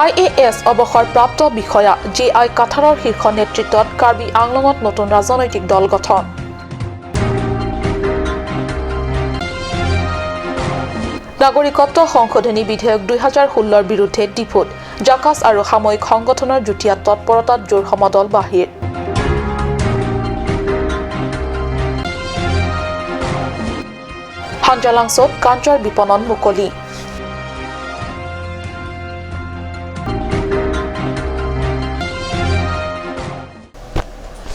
IAS অৱসৰপ্ৰাপ্ত বিষয়া J আই কাথাৰৰ শীৰ্ষ নেতৃত্বত কাৰ্বি আংলঙত নতুন ৰাজনৈতিক দল গঠন। নাগৰিকত্ব সংশোধনী বিধেয়ক 2016ৰ বিৰুদ্ধে ডিফুত জাকাছ আৰু সাময়িক সংগঠনৰ যুটীয়া তৎপৰতাত জোৰ সমদল বাহিৰ। হাঞ্জালাংছত গাঞ্জাৰ বিপণন মুকলি।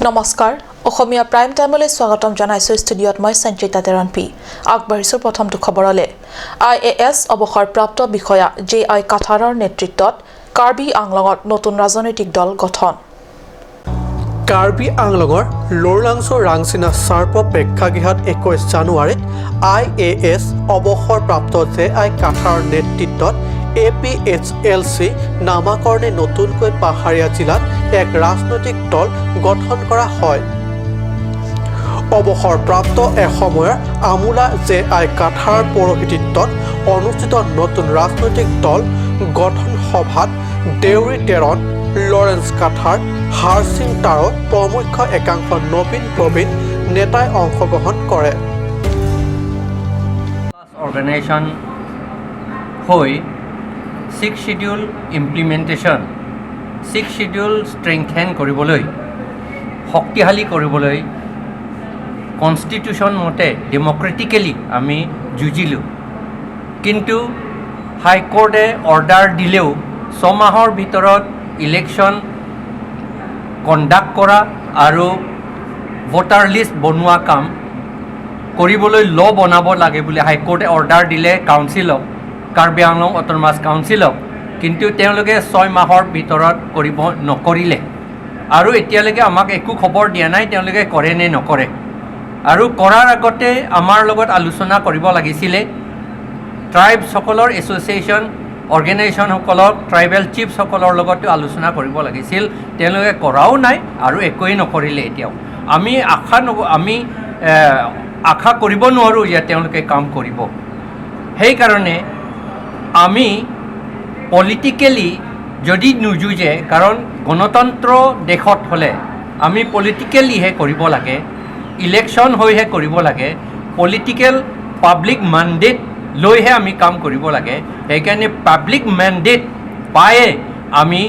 নমস্কাৰ, অসমীয়া প্ৰাইম টাইমলৈ স্বাগতম জনাইছোঁ। ষ্টুডিঅ'ত মই সঞ্চিতা তেৰণপি। আগবাঢ়িছোঁ প্ৰথমটো খবৰলৈ। আইএএছ অৱসৰপ্ৰাপ্ত বিষয়া জে আই কাথাৰৰ নেতৃত্বত কাৰ্বি আংলঙত নতুন ৰাজনৈতিক দল গঠন। কাৰ্বি আংলঙৰ লৌৰাংছ ৰাংচিনা চাৰ্প প্ৰেক্ষাগৃহত 21 জানুৱাৰীত আইএএছ অৱসৰপ্ৰাপ্ত জে আই কাথাৰৰ নেতৃত্বত এপিএইচএলচি নামাকৰণে নতুনকৈ পাহাৰীয়া জিলাত এক ৰাজনৈতিক দল গঠন কৰা হয়। অৱসৰপ্ৰাপ্ত এসময়ৰ আমোলা জে আই কাথাৰৰ পৌৰোহিত্যত অনুষ্ঠিত নতুন ৰাজনৈতিক দল গঠন সভাত দেউৰী টেৰণ, লৰেন্স কাথাৰ, হাৰছিং তাৰৰ প্ৰমুখ্য একাংশ নবীন প্ৰবীণ নেতাই অংশগ্ৰহণ কৰে। অৰ্গেনাইজেশ্যন হৈ Sixth Schedule implementation, Sixth Schedule strengthen কৰিবলৈ, শক্তিশালী কৰিবলৈ কনষ্টিটিউশ্যন মতে ডেম'ক্ৰেটিকেলি আমি যুঁজিলোঁ। কিন্তু হাইকোৰ্টে অৰ্ডাৰ দিলেও 6 মাহৰ ভিতৰত ইলেকশ্যন কণ্ডাক্ট কৰা আৰু ভোটাৰ লিষ্ট বনোৱা কাম কৰিবলৈ ল বনাব লাগে বুলি হাইকোৰ্টে অৰ্ডাৰ দিলে কাউন্সিলক, কাৰ্বি আংলং অট'নমাছ কাউন্সিলক। কিন্তু তেওঁলোকে 6 মাহৰ ভিতৰত কৰিব নকৰিলে আৰু এতিয়ালৈকে আমাক একো খবৰ দিয়া নাই তেওঁলোকে কৰে নে নকৰে। আৰু কৰাৰ আগতে আমাৰ লগত আলোচনা কৰিব লাগিছিলে। ট্ৰাইবছসকলৰ এছ'চিয়েশ্যন, অৰ্গেনাইজেশ্যনসকলক, ট্ৰাইবেল চিফসকলৰ লগতো আলোচনা কৰিব লাগিছিল। তেওঁলোকে কৰাও নাই আৰু একোৱেই নকৰিলে। এতিয়াও আমি আশা কৰিব নোৱাৰোঁ যে তেওঁলোকে কাম কৰিব। সেইকাৰণে আমি পলিটিকেলি যদি নুযুঁজে, কাৰণ গণতন্ত্ৰ দেশত হ'লে আমি পলিটিকেলিহে কৰিব লাগে, ইলেকশ্যন হৈহে কৰিব লাগে, পলিটিকেল পাব্লিক মেণ্ডেট লৈহে আমি কাম কৰিব লাগে। সেইকাৰণে পাব্লিক মেণ্ডেট পায়ে আমি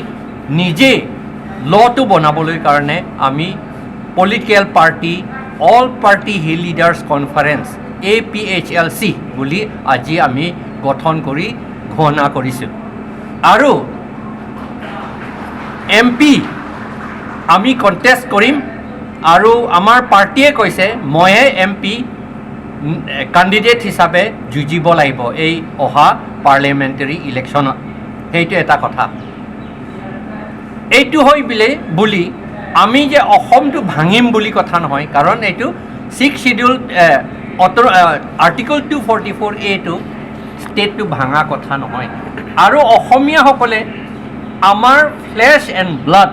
নিজে ল'টো বনাবলৈ কাৰণে আমি political party, All Party Hill Leaders Conference, APHLC বুলি আজি আমি গঠন কৰি ঘোষণা কৰিছোঁ। আৰু এমপি আমি কণ্টেষ্ট কৰিম আৰু আমাৰ পাৰ্টীয়ে কৈছে ময়ে এমপি কেণ্ডিডেট হিচাপে যুঁজিব লাগিব এই অহা পাৰ্লিয়ামেণ্টাৰী ইলেকশ্যনত। সেইটো এটা কথা। এইটো হৈ বোলে বুলি আমি যে অসমটো ভাঙিম বুলি কথা নহয়, কাৰণ এইটো ছিক্স চিডিউল অট আৰ্টিকল 244 এটো ষ্টেটটো ভাঙা কথা নহয়। আৰু অসমীয়াসকলে আমাৰ ফ্লেছ এণ্ড ব্লাড,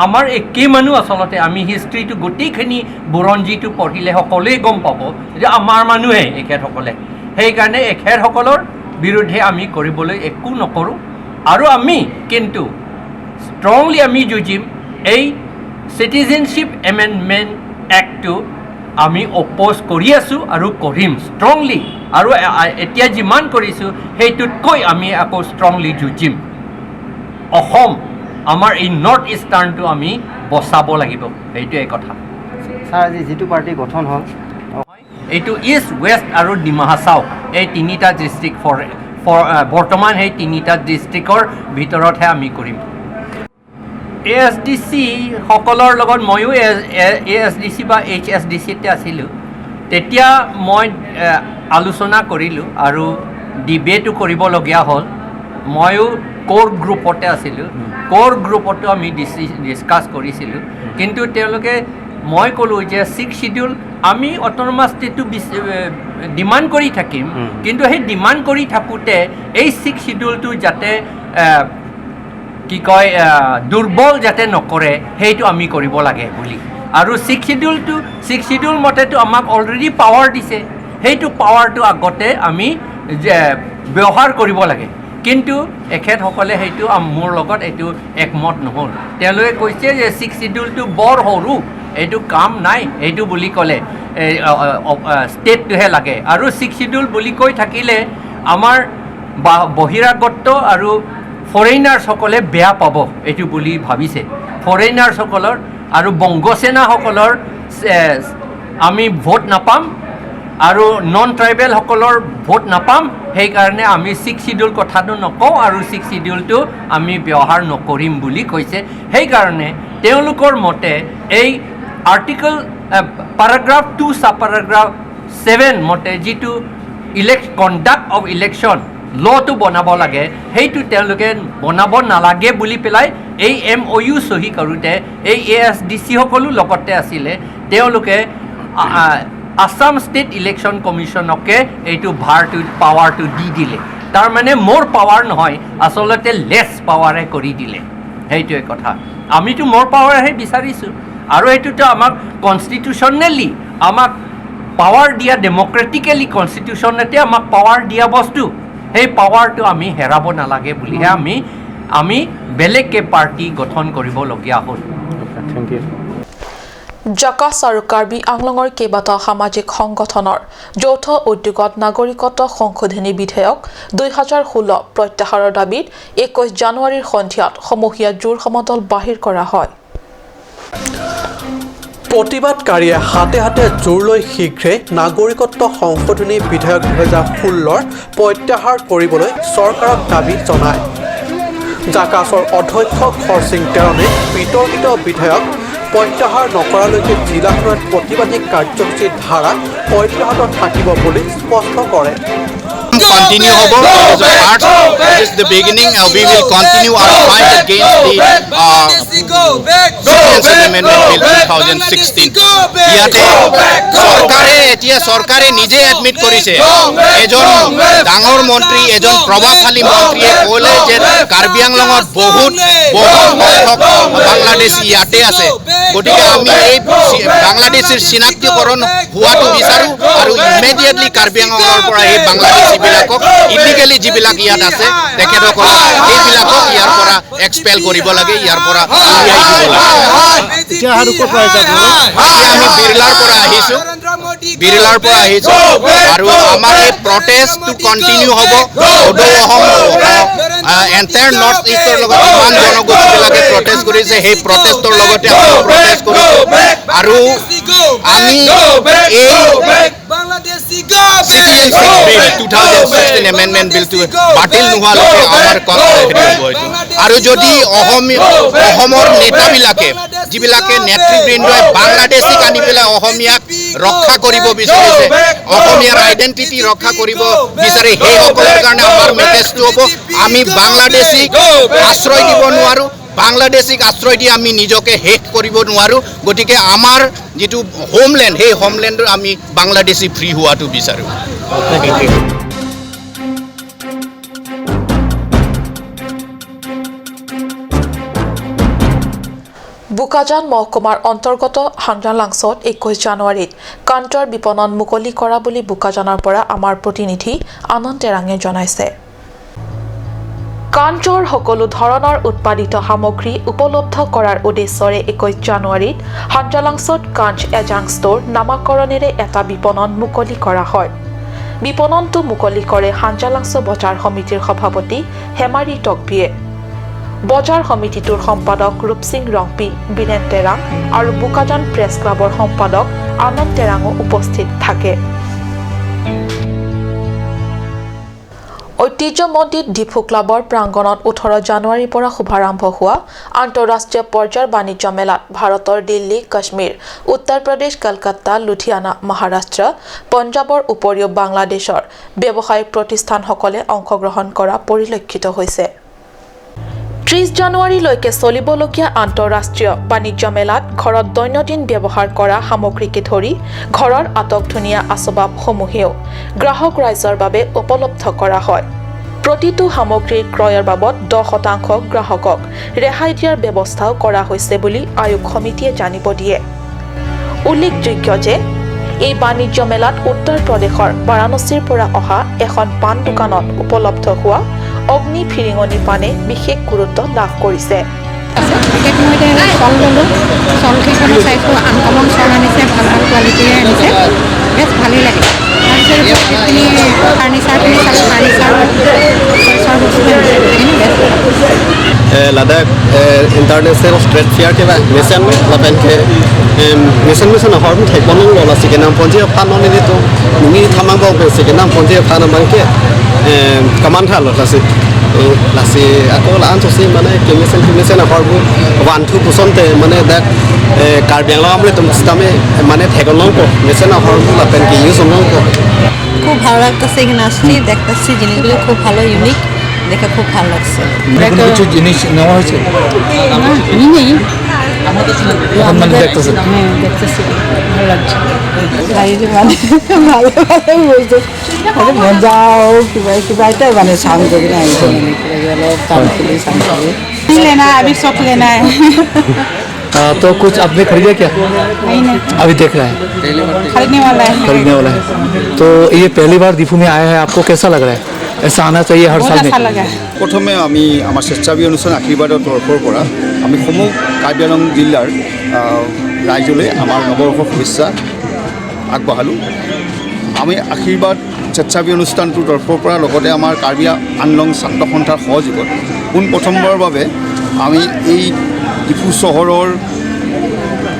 আমাৰ একেই মানুহ। আচলতে আমি হিষ্ট্ৰীটো গোটেইখিনি বুৰঞ্জীটো পঢ়িলে সকলোৱে গম পাব যে আমাৰ মানুহে এখেতসকলে। সেইকাৰণে এখেতসকলৰ বিৰুদ্ধে আমি কৰিবলৈ একো নকৰোঁ। আৰু আমি কিন্তু ষ্ট্ৰংলি আমি যুঁজিম। এই চিটিজেনশ্বিপ এমেণ্ডমেণ্ট এক্টটো আমি অপ'জ কৰি আছোঁ আৰু কৰিম ষ্ট্ৰংলি। আৰু এতিয়া যিমান কৰিছোঁ, সেইটোতকৈ আমি আকৌ ষ্ট্ৰংলি যুঁজিম। অসম, আমাৰ এই নৰ্থ ইষ্টাৰ্ণটো আমি বচাব লাগিব, সেইটোৱে কথা। ছাৰ, আজি যিটো পাৰ্টি গঠন হ'ল এইটো ইষ্ট, ৱেষ্ট আৰু ডিমা হাছাও, এই তিনিটা ডিষ্ট্ৰিক্ট ফৰ ফৰ বৰ্তমান সেই তিনিটা ডিষ্ট্ৰিক্টৰ ভিতৰতহে আমি কৰিম। এএছডিচি সকলৰ লগত ময়ো এএছডিচি বা এইচএছডিচিতে আছিলোঁ। তেতিয়া মই আলোচনা কৰিলোঁ আৰু ডিবেটো কৰিবলগীয়া হ'ল। ময়ো ক'ৰ গ্ৰুপতে আছিলোঁ। ক'ৰ গ্ৰুপতো আমি ডিছকাছ কৰিছিলোঁ। কিন্তু তেওঁলোকে, মই ক'লোঁ যে ছিক্স চিডিউল আমি অট'নমাছ ষ্টেটটো ডিমাণ্ড কৰি থাকিম, কিন্তু সেই ডিমাণ্ড কৰি থাকোঁতে এই ছিক্স চিডিউলটো যাতে কি কয় দুৰ্বল যাতে নকৰে, সেইটো আমি কৰিব লাগে বুলি। আৰু ছিক্স চিডিউল মতেতো আমাক অলৰেডি পাৱাৰ দিছে। সেইটো পাৱাৰটো আগতে আমি যে ব্যৱহাৰ কৰিব লাগে। কিন্তু এখেতসকলে সেইটো মোৰ লগত এইটো একমত নহ'ল। তেওঁলোকে কৈছে যে ছিক্স চিডিউলটো বৰ সৰু, এইটো কাম নাই, এইটো বুলি ক'লে ষ্টেটটোহে লাগে। আৰু ছিক্স চিডিউল বুলি কৈ থাকিলে আমাৰ বহিৰাগত আৰু ফৰেইনাৰ্ছসকলে বেয়া পাব এইটো বুলি ভাবিছে। ফৰেইনাৰ্ছসকলৰ আৰু বংগসেনাসকলৰ আমি ভোট নাপাম আৰু নন ট্ৰাইবেলসকলৰ ভোট নাপাম, সেইকাৰণে আমি ছিক্স চিডিউল কথাটো নকওঁ আৰু ছিক্স চিডিউলটো আমি ব্যৱহাৰ নকৰিম বুলি কৈছে। সেইকাৰণে তেওঁলোকৰ মতে এই article paragraph 2 sub paragraph 7 মতে যিটো কণ্ডাক্ট অফ ইলেকশ্যন ল'টো বনাব লাগে, সেইটো তেওঁলোকে বনাব নালাগে বুলি পেলাই এই MOU চহী কৰোঁতে এই ASDC সকলো লগতে আছিলে, তেওঁলোকে আছাম ষ্টেট ইলেকশ্যন কমিশ্যনকে এইটো ভাৰটো পাৱাৰটো দি দিলে। তাৰমানে মোৰ পাৱাৰ নহয়, আচলতে লেছ পাৱাৰে কৰি দিলে। সেইটোৱে কথা। আমিতো মোৰ পাৱাৰহে বিচাৰিছোঁ, আৰু এইটোতো আমাক কনষ্টিটিউশ্যনেলি আমাক পাৱাৰ দিয়া, ডেম'ক্ৰেটিকেলি কনষ্টিটিউশ্যনতে আমাক পাৱাৰ দিয়া বস্তু, সেই পাৱাৰটো আমি হেৰাব নালাগে বুলিহে আমি বেলেগকৈ পাৰ্টি গঠন কৰিবলগীয়া হ'ল। Thank you. জাকাছ আৰু কাৰ্বি আংলঙৰ কেইবাটাও সামাজিক সংগঠনৰ যৌথ উদ্যোগত নাগৰিকত্ব সংশোধনী বিধেয়ক 2016 প্ৰত্যাহাৰৰ দাবীত 21 জানুৱাৰীৰ সন্ধিয়াত সমূহীয়া জোৰ সমদল বাহিৰ কৰা হয়। প্ৰতিবাদকাৰীয়ে হাতে হাতে জোৰ লৈ শীঘ্ৰে নাগৰিকত্ব সংশোধনী বিধেয়ক 2016 প্ৰত্যাহাৰ কৰিবলৈ চৰকাৰক দাবী জনায়। জাকাছৰ অধ্যক্ষ খৰসিং টেৰণে বিতৰ্কিত বিধেয়ক প্ৰত্যাহাৰ নকৰালৈকে জিলাখনত প্ৰতিবাদী কাৰ্যসূচীৰ ধাৰা অব্যাহত থাকিব বুলি স্পষ্ট কৰে। Continue hobo. This is the beginning. We will continue our fight against the Citizenship Amendment Bill 2016. ইয়াতে চৰকাৰে এতিয়া চৰকাৰে নিজে এডমিট কৰিছে, এজন ডাঙৰ মন্ত্ৰী, এজন প্ৰভাৱশালী মন্ত্ৰীয়ে ক'লে যে কাৰ্বি আংলঙত বহুত বহুত সংখ্যক বাংলাদেশী ইয়াতে আছে। গতিকে আমি এই বাংলাদেশীৰ চিনাক্তকৰণ হোৱাটো বিচাৰোঁ আৰু ইমিডিয়েটলি কাৰ্বি আংলঙৰ পৰা এই বাংলাদেশীবিলাকক, ইলিগেলি যিবিলাক ইয়াত আছে তেখেতসকলক, সেইবিলাকক ইয়াৰ পৰা এক্সপেল কৰিব লাগে, ইয়াৰ পৰা উলিয়াই দিব লাগে। এতিয়া আমি বিৰলাৰ পৰা আহিছোঁ, বিৰলাৰ পৰা আহিছোঁ আৰু আমাৰ এই প্ৰটেষ্টটো কণ্টিনিউ হ'ব। সদৌ অসম এণ্টায়াৰ নৰ্থ ইষ্টৰ লগত ইমান জনগোষ্ঠীবিলাকে প্ৰটেষ্ট কৰিছে, সেই প্ৰটেষ্টৰ লগতে আমি প্ৰটেষ্ট কৰিছোঁ। আৰু আমি এই চিটিজেনশ্বিপ বিল 2016 এমেণ্ডমেণ্ট বিলটো বাতিল নোহোৱালৈকে আমাৰ হেৰি হ'ব এইটো। আৰু যদি অসমৰ নেতাবিলাকে, যিবিলাকে নেতৃবৃন্দই বাংলাদেশীক আনি পেলাই অসমীয়াক ৰক্ষা কৰিব বিচাৰিছে, অসমীয়াৰ আইডেণ্টিটি ৰক্ষা কৰিব বিচাৰে, সেইসকলৰ কাৰণে আমাৰ মেছেজটো হ'ব, আমি বাংলাদেশীক আশ্ৰয় দিব নোৱাৰোঁ, বাংলাদেশীক আশ্ৰয় দি আমি নিজকে শেষ কৰিব নোৱাৰোঁ। গতিকে আমাৰ যিটো হোমলেণ্ড, সেই হোমলেণ্ডৰ আমি বাংলাদেশী ফ্ৰী হোৱাটো বিচাৰোঁ। বোকাজান মহকুমাৰ অন্তৰ্গত হাংজালাংছত 21 জানুৱাৰীত কাণ্টৰ বিপণন মুকলি কৰা বুলি বোকাজানৰ পৰা আমাৰ প্ৰতিনিধি আনন্দ তেৰাঙে জনাইছে। কাঞ্চৰ সকলো ধৰণৰ উৎপাদিত সামগ্ৰী উপলব্ধ কৰাৰ উদ্দেশ্যৰে 21 জানুৱাৰীত হাংজালাংছত কাঞ্চ এজাং ষ্ট'ৰ নামাকৰণেৰে এটা বিপণন মুকলি কৰা হয়। বিপণনটো মুকলি কৰে হাংজালাংছ বজাৰ সমিতিৰ সভাপতি হেমাৰী টকবিয়ে। বজাৰ সমিতিটোৰ সম্পাদক ৰূপসিং ৰংপি, বীৰেন তেৰাং আৰু বোকাজান প্ৰেছ ক্লাবৰ সম্পাদক আনন্দ তেৰাঙো উপস্থিত থাকে। ঐতিহ্যমণ্ডিত ডিফু ক্লাবৰ প্ৰাংগণত 18 জানুৱাৰীৰ পৰা শুভাৰম্ভ হোৱা আন্তঃৰাষ্ট্ৰীয় পৰ্যায়ৰ বাণিজ্য মেলাত ভাৰতৰ দিল্লী, কাশ্মীৰ, উত্তৰ প্ৰদেশ, কলকাতা, লুধিয়ানা, মহাৰাষ্ট্ৰ, পঞ্জাৱৰ উপৰিও বাংলাদেশৰ ব্যৱসায়িক প্ৰতিষ্ঠানসকলে অংশগ্ৰহণ কৰা পৰিলক্ষিত হৈছে। 30 জানুৱাৰীলৈকে চলিবলগীয়া আন্তঃৰাষ্ট্ৰীয় বাণিজ্য মেলাত ঘৰত দৈনন্দিন ব্যৱহাৰ কৰা সামগ্ৰীকে ধৰি ঘৰৰ আটকধুনীয়া আচবাবসমূহেও গ্ৰাহক ৰাইজৰ বাবে উপলব্ধ কৰা হয়। প্ৰতিটো সামগ্ৰীৰ ক্ৰয়ৰ বাবদ 10% গ্ৰাহকক ৰেহাই দিয়াৰ ব্যৱস্থাও কৰা হৈছে বুলি আয়োগ সমিতিয়ে জানিব দিয়ে। উল্লেখযোগ্য যে এই বাণিজ্য মেলাত উত্তৰ প্ৰদেশৰ বাৰাণসীৰ পৰা অহা এখন পাণ দোকানত উপলব্ধ হোৱা অগ্নি ফিৰিঙনি পানে বিশেষ গুৰুত্ব লাভ কৰিছে। বিশেষ মই এতিয়া শল ল'লোঁ, শলকেইখনো চাইছোঁ, আনকমন শল আনিছে, ভাল ভাল কোৱালিটিৰে আনিছে, বেছ ভালেই লাগে। তাৰপিছত যিখিনি ফাৰ্নিচাৰখিনি চালোঁ, ফাৰ্নিচাৰ চইচৰ বস্তু আনিছে, গোটেইখিনি বেছ ভাল। Ladakh international trade fair ke ba mission la pen ke mission mission hor thai bonong lo la sike nam ponje phan ni to ni thamang bo be sike nam ponje phan mang ke kaman tha lo la se la se ako la an so মানে কেমিশন কেমিশন Har one two পুসনতে মানে that Karbi Anglong আমৰে তুম সিস্টেমে মানে থেগলং কো mission হর লা PAN কে use লং কো। খুব ভালো লাগতেছে, এখানে আসছি, দেখতেছি জিনিসগুলো খুব ভালো, ইউনিক, দেখে খুব ভালো লাগছে। কোনো কিছু জিনিস নেওয়া হয়েছে? নেই, মানে দেখতেছি, হ্যাঁ দেখতেছি, ভালো লাগছে। মানে ভালো ভালো বলতে মজাও কিবা কিবা এটাই মানে চাউণ্ড কৰি আহিছে, মানে কিবা কিবা অলপ কাম কৰি চাউণ্ড কৰি लेना है, अभी शौक लेना है। तो कुछ आपने खरीदा क्या? नहीं नहीं, अभी देख रहा है, खरीदने वाला है, खरीदने वाला है। तो ये पहली बार दीफू में आया है, आपको कैसा लग रहा है? ऐसा आना चाहिए हर साल में। अच्छा लगा। প্ৰথমে আমি আমাৰ স্বেচ্ছাসেৱী অনুষ্ঠান আশীৰ্বাদৰ তৰফৰ পৰা আমি সমূহ কাৰ্বি আংলং জিলাৰ ৰাইজলৈ আমাৰ নৱবৰ্ষৰ শুভেচ্ছা আগবঢ়ালোঁ। আমি আশীৰ্বাদ স্বেচ্ছাসেৱী অনুষ্ঠানটোৰ তৰফৰ পৰা লগতে আমাৰ কাৰ্বি আংলং ছাত্ৰ সন্থাৰ সহযোগত পোনপ্ৰথমবাৰৰ বাবে আমি এই ডিফু চহৰৰ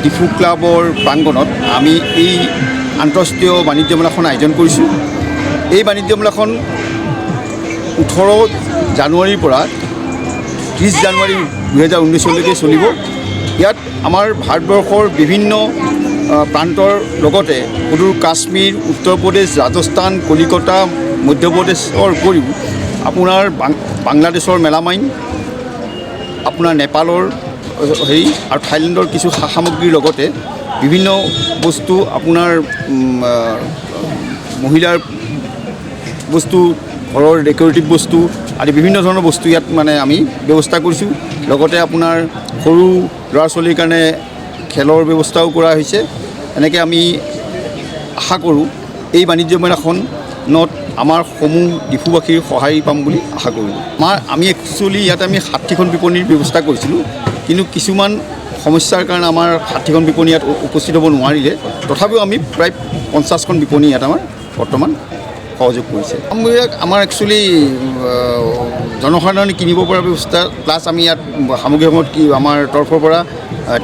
ডিফু ক্লাবৰ প্ৰাংগণত আমি এই আন্তঃৰাষ্ট্ৰীয় বাণিজ্য মেলাখন আয়োজন কৰিছোঁ। এই বাণিজ্য মেলাখন 18 জানুৱাৰীৰ পৰা 30 জানুৱাৰী 2019লৈকে চলিব। ইয়াত আমাৰ ভাৰতবৰ্ষৰ বিভিন্ন প্ৰান্তৰ লগতে সুদূৰ কাশ্মীৰ, উত্তৰ প্ৰদেশ, ৰাজস্থান, কলিকতা, মধ্যপ্ৰদেশৰ উপৰিও আপোনাৰ বাংলাদেশৰ মেলামাইন, আপোনাৰ নেপালৰ হেৰি আৰু থাইলেণ্ডৰ কিছু সা সামগ্ৰীৰ লগতে বিভিন্ন বস্তু, আপোনাৰ মহিলাৰ বস্তু, ঘৰৰ ডেক'ৰেটিভ বস্তু আদি বিভিন্ন ধৰণৰ বস্তু ইয়াত মানে আমি ব্যৱস্থা কৰিছোঁ। লগতে আপোনাৰ সৰু ল'ৰা ছোৱালীৰ কাৰণে খেলৰ ব্যৱস্থাও কৰা হৈছে। এনেকৈ আমি আশা কৰোঁ এই বাণিজ্য মেলাখনত আমাৰ সমূহ ডিফুবাসীৰ সঁহাৰি পাম বুলি আশা কৰিলোঁ। আমি একচুৱেলি ইয়াত আমি 60খন বিপণীৰ ব্যৱস্থা কৰিছিলোঁ, কিন্তু কিছুমান সমস্যাৰ কাৰণে আমাৰ 60খন বিপণী ইয়াত উপস্থিত হ'ব নোৱাৰিলে। তথাপিও আমি প্ৰায় 50খন বিপণী ইয়াত আমাৰ বৰ্তমান সহযোগ কৰিছে। আমাৰ একচুৱেলি জনসাধাৰণে কিনিব পৰা ব্যৱস্থা, প্লাছ আমি ইয়াত সামগ্ৰীসমূহত কি আমাৰ তৰফৰ পৰা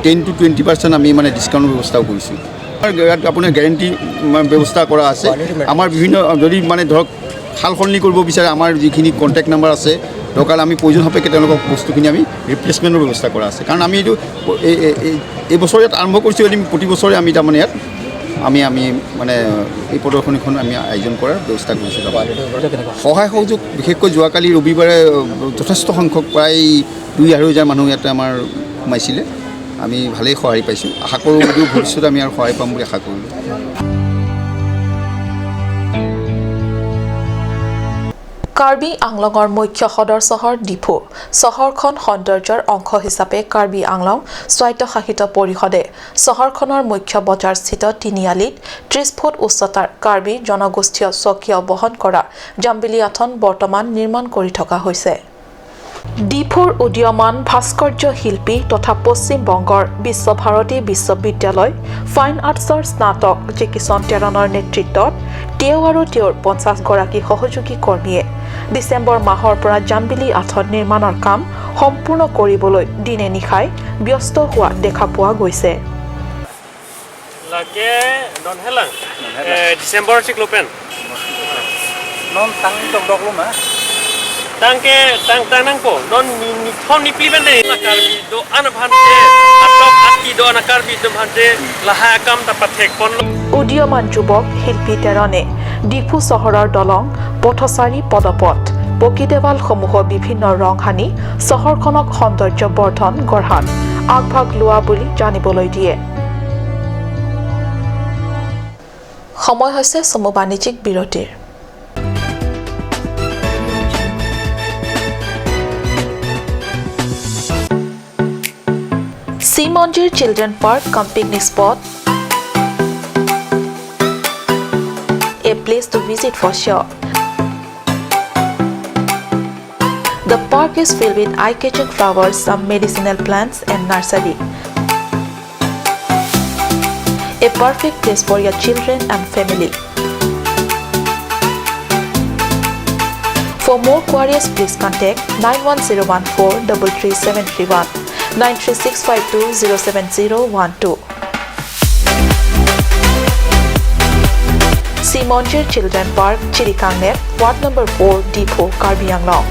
10 to 20% আমি মানে ডিছকাউণ্টৰ ব্যৱস্থাও কৰিছোঁ। ইয়াত আপোনাৰ গেৰেণ্টি ব্যৱস্থা কৰা আছে। আমাৰ বিভিন্ন যদি মানে ধৰক সাল সলনি কৰিব বিচাৰে, আমাৰ যিখিনি কণ্টেক্ট নাম্বাৰ আছে, দৰকাৰ আমি প্ৰয়োজন সাপেক্ষে তেওঁলোকক বস্তুখিনি আমি ৰিপ্লেচমেণ্টৰ ব্যৱস্থা কৰা আছে। কাৰণ আমি এইটো এই বছৰ ইয়াত আৰম্ভ কৰিছোঁ, এদিন প্ৰতি বছৰে আমি তাৰমানে ইয়াত আমি আমি মানে এই প্ৰদৰ্শনীখন আমি আয়োজন কৰাৰ ব্যৱস্থা কৰিছোঁ। সহায় সহযোগ বিশেষকৈ যোৱাকালি ৰবিবাৰে যথেষ্ট সংখ্যক প্ৰায় 2-2.5 হাজাৰ মানুহ ইয়াতে আমাৰ সোমাইছিলে। আমি ভালেই সঁহাৰি পাইছোঁ। আশা কৰোঁ যদিও ভৱিষ্যতে আমি আৰু সহায় পাম বুলি আশা কৰিলোঁ। কাৰ্বি আংলঙৰ মুখ্য সদৰ চহৰ ডিফু চহৰখন সৌন্দৰ্যৰ অংশ হিচাপে কাৰ্বি আংলং স্বায়ত্তশাসিত পৰিষদে চহৰখনৰ মুখ্য বজাৰস্থিত তিনিআলিত 30 ফুট উচ্চতাৰ কাৰ্বি জনগোষ্ঠীয় স্বকীয় বহন কৰা জাম্বিলি আথন বৰ্তমান নিৰ্মাণ কৰি থকা হৈছে। ডিফুৰ উদীয়মান ভাস্কৰ্য শিল্পী তথা পশ্চিম বংগৰ বিশ্বভাৰতী বিশ্ববিদ্যালয় ফাইন আৰ্টছৰ স্নাতক জেকিছন টেৰণৰ নেতৃত্বত তেওঁ আৰু তেওঁৰ 50গৰাকী সহযোগী কৰ্মীয়ে ডিচেম্বৰ মাহৰ পৰা জাম্বিলি আথন নিৰ্মাণৰ কাম সম্পূৰ্ণ কৰিবলৈ দিনে নিশাই ব্যস্ত হোৱা দেখা পোৱা গৈছে। Tangke tang tanang ko non ni thon ni pliben de la karbi do an bhante atok atki do an karbi do bhante laha kam ta pathek pon। উদীয়মান যুৱক শিল্পী তেৰণে ডিফু চহৰৰ দলং, পথচাৰী পদপথ, পকী দেৱালসমূহ বিভিন্ন ৰং সানি চহৰখনক সৌন্দৰ্য বৰ্ধন গঢ়াত আগভাগ লোৱা বুলি জানিবলৈ দিয়ে। সময় হৈছে চমু বাণিজ্যিক বিৰতিৰ। Simonjir Children Park cum picnic spot, a place to visit for sure. park is filled with eye-catching flowers, some medicinal plants and nursery. A perfect place for your children and family. For more queries, please contact 91014 33731, 93652 07012. Simonjir Children Park, Chirikangnep, Ward Number 4, Diphu, Karbi Anglong.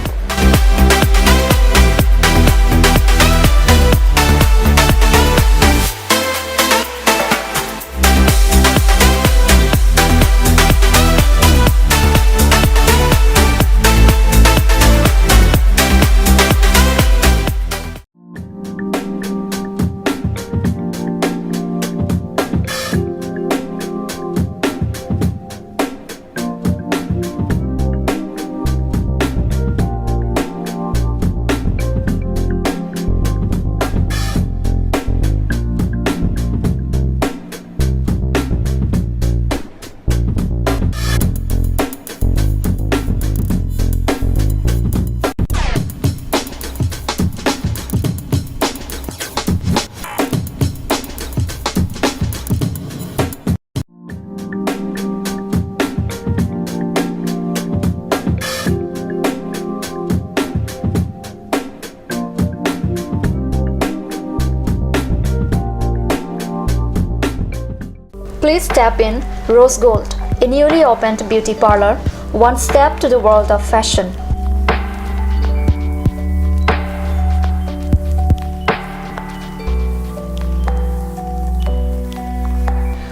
Please step in Rose Gold, a newly opened beauty parlor, one step to the world of fashion.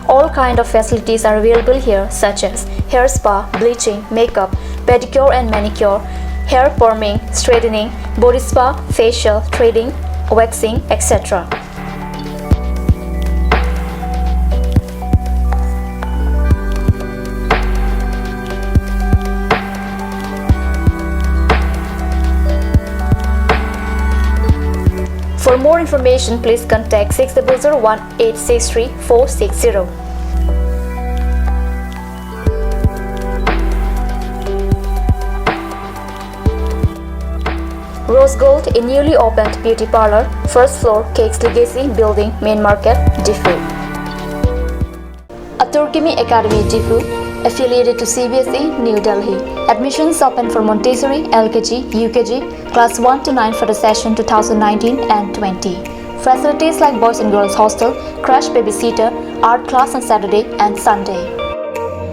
All kind of facilities are available here, such as hair spa, bleaching, makeup, pedicure and manicure, hair perming, straightening, body spa, facial, threading, waxing, etc. For more information, please contact 6001 863 460. Rose Gold, a newly opened beauty parlor, first floor, Cakes Legacy Building, Main Market, Diphu. Aturkimi Academy, Diphu, affiliated to CBSE, New Delhi. Admissions open for Montessori, LKG, UKG, class 1 to 9 for the session 2019 and 20. Facilities like boys and girls hostel, crash babysitter, art class on Saturday and Sunday.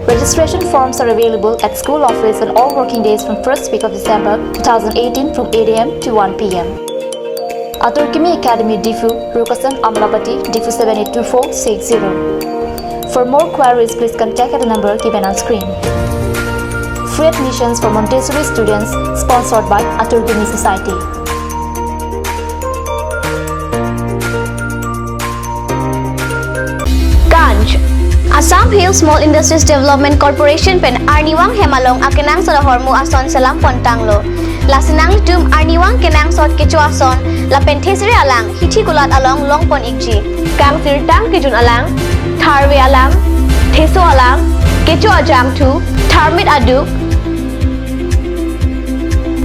Registration forms are available at school office on all working days from 1st week of December 2018 from 8 a.m. to 1 p.m. Aturkimi Academy, Diphu, Rukasan, Amlapati, Diphu 782460. For more queries, please contact at the number given on screen. Free admissions for Montessori students sponsored by Aturkimi Society. Ganj Assam Hill Small Industries Development Corporation pen Arniwang Hemalong akenang soda hormu ason salam pontanglo. Lasinang tum Arniwang kenang sot kecho ason la pen thesre alang hithi gulat along long pon ikji. Kang sirtang kijun alang Tharwe alang, Theso alang, Kecho ajang tu, Tharmit aduk,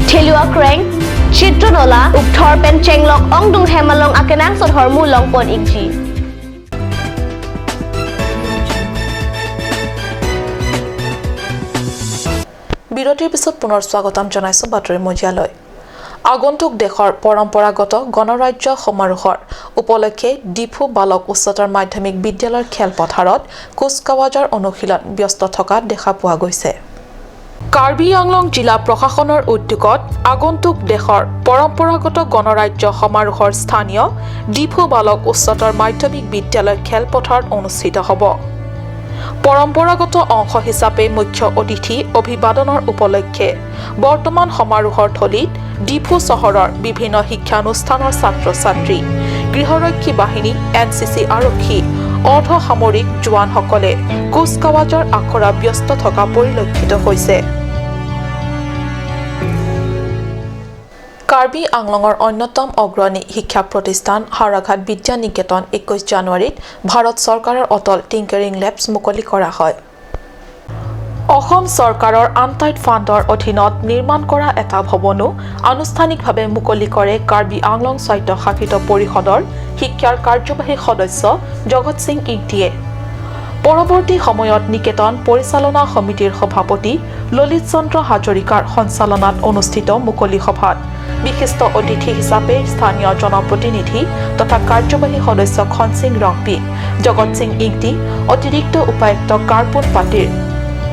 Thelua kreng, Chitronola, Ukthor pen chenglok ongdung hemalong akenang sot hormu long pon ikji. বিৰতিৰ পিছত পুনৰ স্বাগতম জনাইছো বাতৰি মজিয়ালৈ। আগন্তুক দেশৰ পৰম্পৰাগত গণৰাজ্য সমাৰোহৰ উপলক্ষে ডিফু বালক উচ্চতৰ মাধ্যমিক বিদ্যালয়ৰ খেলপথাৰত কুচকাৱাজৰ অনুশীলন ব্যস্ত থকা দেখা পোৱা গৈছে। কাৰ্বি আংলং জিলা প্ৰশাসনৰ উদ্যোগত আগন্তুক দেশৰ পৰম্পৰাগত গণৰাজ্য সমাৰোহৰ স্থানীয় ডিফু বালক উচ্চতৰ মাধ্যমিক বিদ্যালয় খেলপথাৰত অনুষ্ঠিত হ'ব। পৰম্পৰাগত অংশ হিচাপে মুখ্য অতিথি অভিবাদনৰ উপলক্ষে বৰ্তমান সমাৰোহৰ থলীত ডিফু চহৰৰ বিভিন্ন শিক্ষানুষ্ঠানৰ ছাত্ৰ ছাত্ৰী, গৃহৰক্ষী বাহিনী, এনচিচি আৰক্ষী, অৰ্ধসামৰিক জোৱানসকলে কুচকাৱাজৰ আখৰা ব্যস্ত থকা পৰিলক্ষিত হৈছে। কাৰ্বি আংলঙৰ অন্যতম অগ্ৰণী শিক্ষা প্ৰতিষ্ঠান হাওৰাঘাট বিদ্যা নিকেতন 21 জানুৱাৰীত ভাৰত চৰকাৰৰ অটল টিংকাৰিং লেবছ মুকলি কৰা হয়। অসম চৰকাৰৰ আনটাইড ফাণ্ডৰ অধীনত নিৰ্মাণ কৰা এটা ভৱনো আনুষ্ঠানিকভাৱে মুকলি কৰে কাৰ্বি আংলং স্বায়ত্তশাসিত পৰিষদৰ শিক্ষাৰ কাৰ্যবাহী সদস্য জগত সিং ইংতিয়ে। পৰৱৰ্তী সময়ত নিকেতন পৰিচালনা সমিতিৰ সভাপতি ললিত চন্দ্ৰ হাজৰিকাৰ সঞ্চালনাত অনুষ্ঠিত মুকলি সভাত বিশিষ্ট অতিথি হিচাপে স্থানীয় জনপ্ৰতিনিধি তথা কাৰ্যবাহী সদস্য খনসিং ৰংপি, জগত সিং ইংতি, অতিৰিক্ত উপায়ুক্ত কাৰ্পুন পাতিৰ,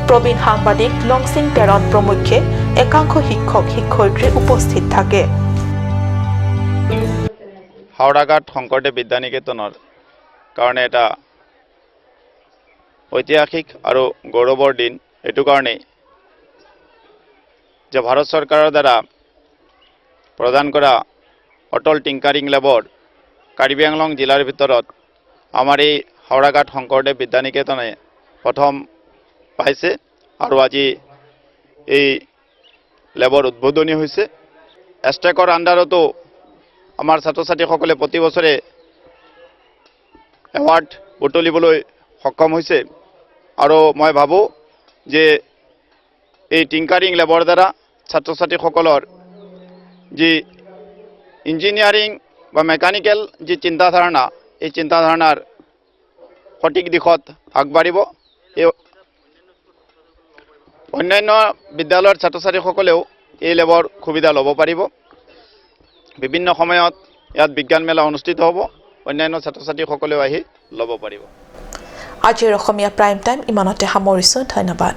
প্ৰবীণ সাংবাদিক লংচিং টেৰণ প্ৰমুখ্যে একাংশ শিক্ষক শিক্ষয়িত্ৰী উপস্থিত থাকে। হাওৰাঘাট শংকৰদেৱ বিদ্যানিকেতনৰ কাৰণে এটা ঐতিহাসিক আৰু গৌৰৱৰ দিন এইটো কাৰণেই যে ভাৰত চৰকাৰৰ দ্বাৰা প্ৰদান কৰা অটল টিংকাৰিং লেবৰ কাৰ্বি আংলং জিলাৰ ভিতৰত আমাৰ এই হাওৰাঘাট শংকৰদেৱ বিদ্যানিকেতনে প্ৰথম পাইছে আৰু আজি এই লেবৰ উদ্বোধনী হৈছে। এষ্টেকৰ আণ্ডাৰতো আমাৰ ছাত্ৰ ছাত্ৰীসকলে প্ৰতি বছৰে এৱাৰ্ড বুটলিবলৈ সক্ষম হৈছে আৰু মই ভাবোঁ যে এই টিংকাৰিং লেবৰ দ্বাৰা ছাত্ৰ ছাত্ৰীসকলৰ যি ইঞ্জিনিয়াৰিং বা মেকানিকেল যি চিন্তাধাৰণা, এই চিন্তাধাৰণাৰ সঠিক দিশত আগবাঢ়িব। এই অন্যান্য বিদ্যালয়ৰ ছাত্ৰ ছাত্ৰীসকলেও এই লেবৰ সুবিধা ল'ব পাৰিব। বিভিন্ন সময়ত ইয়াত বিজ্ঞান মেলা অনুষ্ঠিত হ'ব, অন্যান্য ছাত্ৰ ছাত্ৰীসকলেও আহি ল'ব পাৰিব। আজিৰ অসমীয়া প্ৰাইম টাইম ইমানতে সামৰিছোঁ। ধন্যবাদ।